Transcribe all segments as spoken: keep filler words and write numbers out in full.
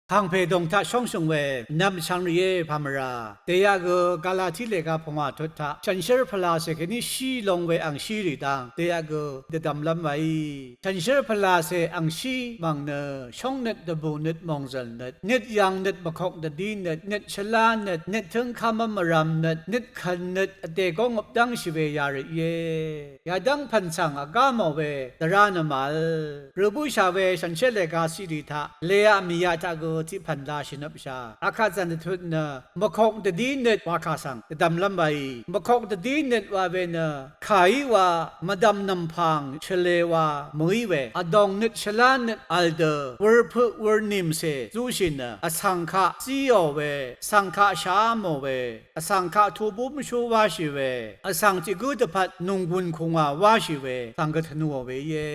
Kàngpè dòng taq shóngshø̀ng we nvmchvng rìé pàmvrà. Dèyaq gø Galati lèga pungwà tut taq shànshér pvlàcè kèní shí long we angshí rì dang dèyaq gø dvdvmlv́m waí. Shànshér pvlàcè angshí mv̀ng nø shóngnøt dvbùnøt mòngzø̀lnøt, nøt yv̀ngnøt mvkok dvdínøt, nøt shvlánøt, nøt tǿngkámv́m vrv̄mnøt, nøt kønnøt vdè góng vpdv́ngshì we yarì íe. Yadv́ng pv̀n svng vgá mò we dvrá nø màvl. Rø bǿshà we shànshér lèga ciqrì taq lèaq mìaq taq gø tiq pv̀n lashì nøpshà. Akvt zv̀n dvtut nø mvkok dvdínøt wa kà svng dvdvmlv́m waí. Mvkok dvdínøt wa we nø kàí wa mvdv̀m nv̀mpàng shvlē wa mø̀í we vdòngnøt shvlánøt vl dø wurpøq wurnìmcè zúshì nø vsvng kaq zíò we, vsvng kaq shàá mò we, vsvng kaq tubúmshú wáshì we, vsvng tiq gǿ dvpvt nònggùn kùngwà wáshì we svng gø tvnuò we íe.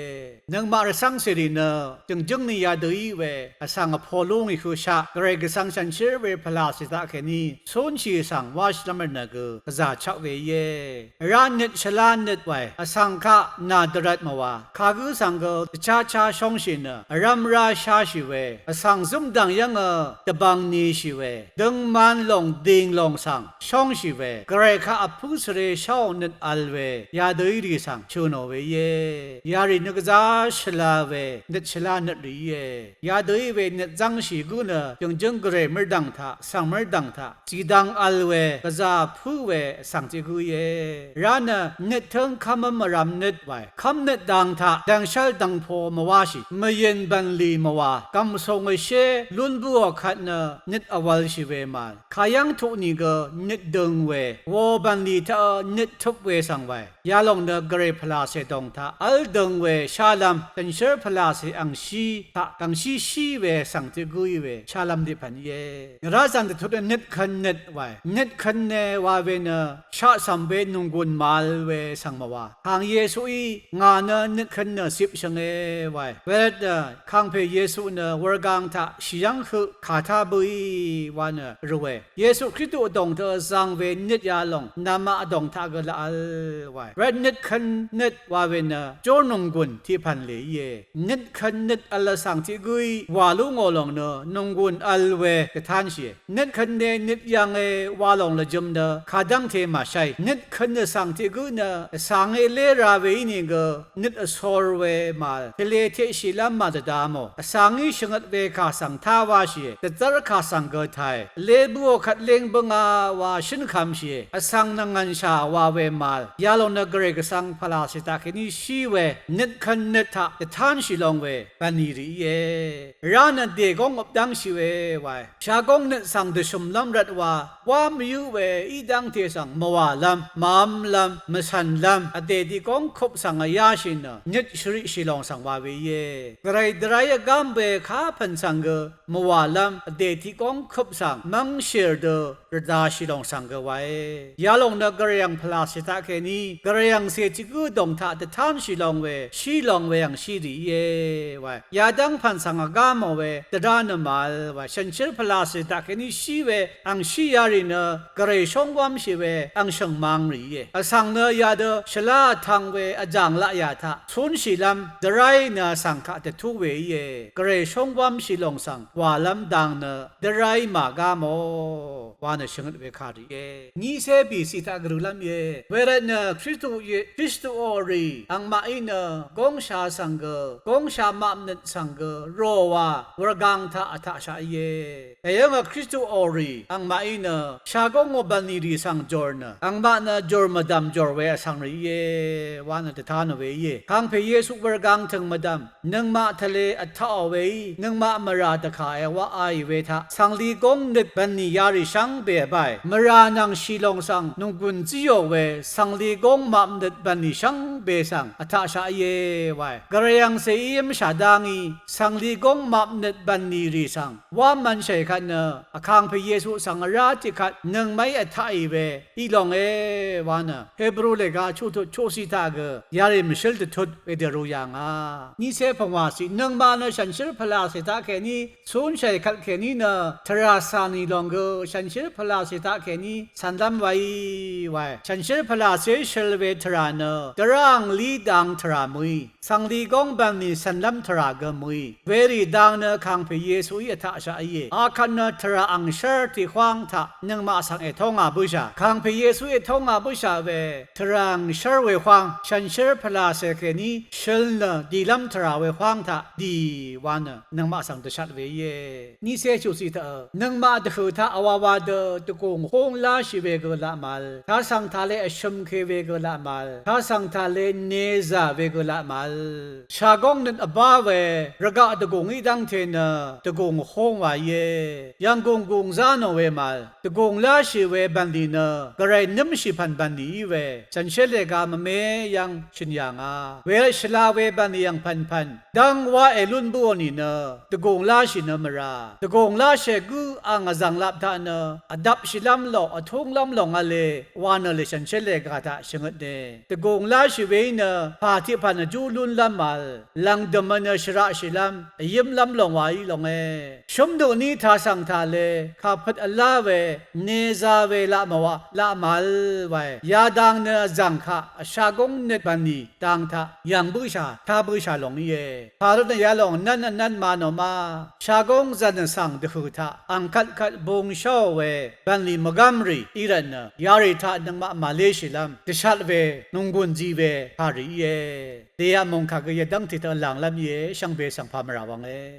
Nøngmaq rvcv́ngcèrì nø jø̀ngjǿng ni yadø í we vsvng vpo lú ngì høshaq Gvray Gvsvng shànshér we pvlàcè taqkèní cúnshì svng wáshìlv́m rvtnø gø gvzà chaq we íe. Vrá nøt shvlá nøt wae, vsvng kaq nà dvrvt mvwa, kagǿ svng gø dvchá chá shóngshì nø vrv́m rá sháshì we, vsvng zǿmdv̀ng yv́ngø dvbvng nishì we, døngman lòng dìng lòng svng shóngshì we, Gvray kaq vpǿ svre sháò nøt vl we, yadø í rì svng shø̀ nò we íe. Yarì nø gvzá shvla we nøt shvlá nøt rì íe. Yadø í we nøt zv́ngshì gǿ nø jø̀ngjǿng Gvray mv́rdv̀ng taq, svng mv́rdv̀ng taq zìdvng vl we, gvzà pǿ we vsvng tiq gǿ íe. Vrá nø nøt tǿng kv́mv́m vrv̄m nøt wae, kv́mnøt dang taq dv̀ngshv́l dv̀ngpo mvwáshì, mvyø̀n bv̀nlì mvwa, gv̀msùng vshé lún bǿò kvt nø nøt vwv̄lshì we màvl. Kayv́ng tuq nìgø nøt døng we, wo bv̀nlì taqø nøt tøp we svng wae. Yalòng nø Gvray pvlàcè dòng taq v́l døng we shálv́m, shànshér pvlàcè angshí taq gv̀ngshí shí we vsvng tiq gǿ í we shálv́m tiq pv̀n íe. Nvrá zv̀n dvtut nø nøt kvn nøt wae. Nøt kvn nø wa we nø shaqcv̀m we nònggùn màvl we svng mvwa. Kàng Yesuí ngà nø nøt kvn nø cipshø̀nge wae. Wervt nø kàngpè Yesu nø wurgang taq shì yv́ng høq kà tá bǿí wa nø rø we. Yesu Kristu vdòng tø vzvng we nøt yalòng namaq vdòng taq gø laq vl wae. Rvt nøt kvn nøt wa we nø jórnònggùn tiq pv̀n lè íe. Nøt kvn nøt vl vsvng tiq gǿí wà lú ngò lòng nø nònggùn vl we dvtánshìe. Nøt kvn e nøt yv̀nge wa lòng lvjø̄m nø kadv́ngte màsháì. Nøt kvn vsvng tiq gǿ nø vsvng e lé ra we ínìgø nøt vsor we màvl tvlē teqshìlv́m màdvda mò. Vsvngí shvngøt we kà svng tá wáshìe, dvzv́r kà svng gø tàe, vlé bǿò kvt léng bǿngá wa shǿn kvmshìe, vsvng nvngv̀nshà wa we màvl. Yalòng nø Gvray Gvsvng pvlàcè taqkèní shí we nøt kvn nøt taq dvtánshì long we bv̀nlì rì íe. Vrá nø dègóng vpdv́ngshì we wae. Shagóng nøt svng dvshø̀mlv́m rvt wa wá mvyǿ we í dv́ngte svng mvwàlv́m, màvmlv́m, mvcv̀nlv́m, vdè tiq góng køp svng vyáshì nø nøt shvriqshì lòng svng wa we íe. Gvray dvráí vgám we kapv̀n svng gø mvwàlv́m, vdè tiq góng køp svng mv́ngshèr dø rvdashì lòng svng gø wae. Yalòng nø Gvray ang pvlàcè taqkèní Gvray angcè tiq gǿ dòng taq dvtánshì long we, shí long we angshí rì íe wae. Yadv́ng pv̀n svng vgá mò we dvrá nø màvl wae. Shànshér pvlàcè taqkèní shí we angshí yarì nø Gvray shóngwámshì we angshø̀ng mang rì íe. Vsvng nø yadø shvlá vtv̄ng we vjàng laqyà taq cúnshìlv́m dvráí nø vsvng kaq dvtú we íe. Gvray shóngwámshì lòng svng wàlv́m dang nø dvráí màgá mò wa nø shvngøt we kà rì íe. Nícé bìcì taq gvrølv́m íe. Wervt nø Kristu í, Kristuò rì angmaqí nø góngsha svng gø, góngsha mapnøt svng gø ròwa wurgang taq vtaqshaq íe. Èyv́ngø Kristuò rì angmaqí nø shagóngò bv̀nlì rì svng jòr nø angmaq nø jòr mvdv̀m jòr we vsvng rì íe wa nø dvtá nò we íe. Kàngpè Yesu wurgang tø̀ng mvdv̀m nøngmaq tvlē vtaqò weí nøngmaq mvrà dvkà èwaqaì we taq svngli góng nøt bv̀nlì yarì shvngbe vbáì. Mvrà nvng shìlòng svng nònggùn zíò we svngli góng mapnøt bv̀nlì shvngbe svng vtaqshaq íe wae. Gvray angcèí v́mshà dá ngí svngli góng mapnøt bv̀nlì rì svng wá mv̄nshàì kvt nø vkàngpè Yesu svng vrá tiqkvt nøngmaqí vtaqì we í longe wa nø Hebru lèga chuqtut chuqciq taq gø yarì mvshǿl dvtut wedø rū yà ngà. Nícé pvngwàciq nøngmaq nø shànshér pvlàcè taqkèní cúnshàì kvtkèní nø tvrà cà nì lòng gø shànshér pvlàcè taqkèní cv̀nlv́m waí wae. Shànshér pvlàcèí shøl we tvrà nø dvrá anglí dang tvrà mø̀í, svngli góng bv̀nlì cv̀nlv́m tvrà gø mø̀í. Werì dang nø kàngpè Yesu Yesuí vtaqshaq íe. Akvt nø tvrà angshv́r tiqhwáng taq nøngmaq svng ètóngà bǿshà. Kàngpè Yesuí ètóngà bǿshà we tvrà angshv́r we hwáng shànshér pvlàcè kèní shøl nø dìlv́m tvrà we hwáng taq dì wa nø nøngmaq svng dvshat we íe. Niqcé chuqciq taq nøngmaq dvhø̀ taq vwawa dø dvgùng húng láshì we gø laq màvl. Tasv̀ng tàle vshø̀mke we gø laq màvl. Tasv̀ng tàle nezà we gø laq màvl. Shagóng nøt vbá we rvgaq dvgùng í dv́ngte nø dvgùng húng wa íe. Yv̀nggùng gùng zá nò we màvl. Dvgùng láshì we bv̀nlì nø gvray nǿmshì pv̀n bv̀nlì í we shànshér lèga mvme yv́ng shø̀n yà ngà. Wervt shvla we bv̀nlì yv̀ng pv̀npv̀n dv́ng wá èlún bǿò nìnø dvgùng láshì nø mvrà. Dvgùng láshì gǿ ang vzv̀ng lap taq nø vdvpshìlv́m lòng vtúnglv́m lòng v̄le wa nø lè shànshér lèga taq shvngøtne. Dvgùng láshì weí nø pà tiqpv̀n vjú lúnlv́m màvl. Lv̀ngdø̀m nø shvraqshìlv́m vyǿmlv́m lòng wa í longe. Shúm dø ní tasv̀ng tàle kapøt vlá we neza we laq màwa laq màvl wae. Yadang nø vzv̀ng kaq vshagóng nøt bv̀nlì dang taq yv̀ng bǿshà tá bǿshà lòng íe. Pàrøt nø yalòng nv́n vnv́n ma nò ma shagóng zv̀n vsv̀ng dvhø̀ taq ang kvtkvt bungsháò we bv̀nlì mvgv́m rì í rvtnø yarì taq nøngmaq màléshìlv́m dvshat we nònggùn zi we pàrì íe. Dèyaq mòngkà gø yadv́ngte taq lànglv́m íe. Shvngbe svng pà mvrà wvnge.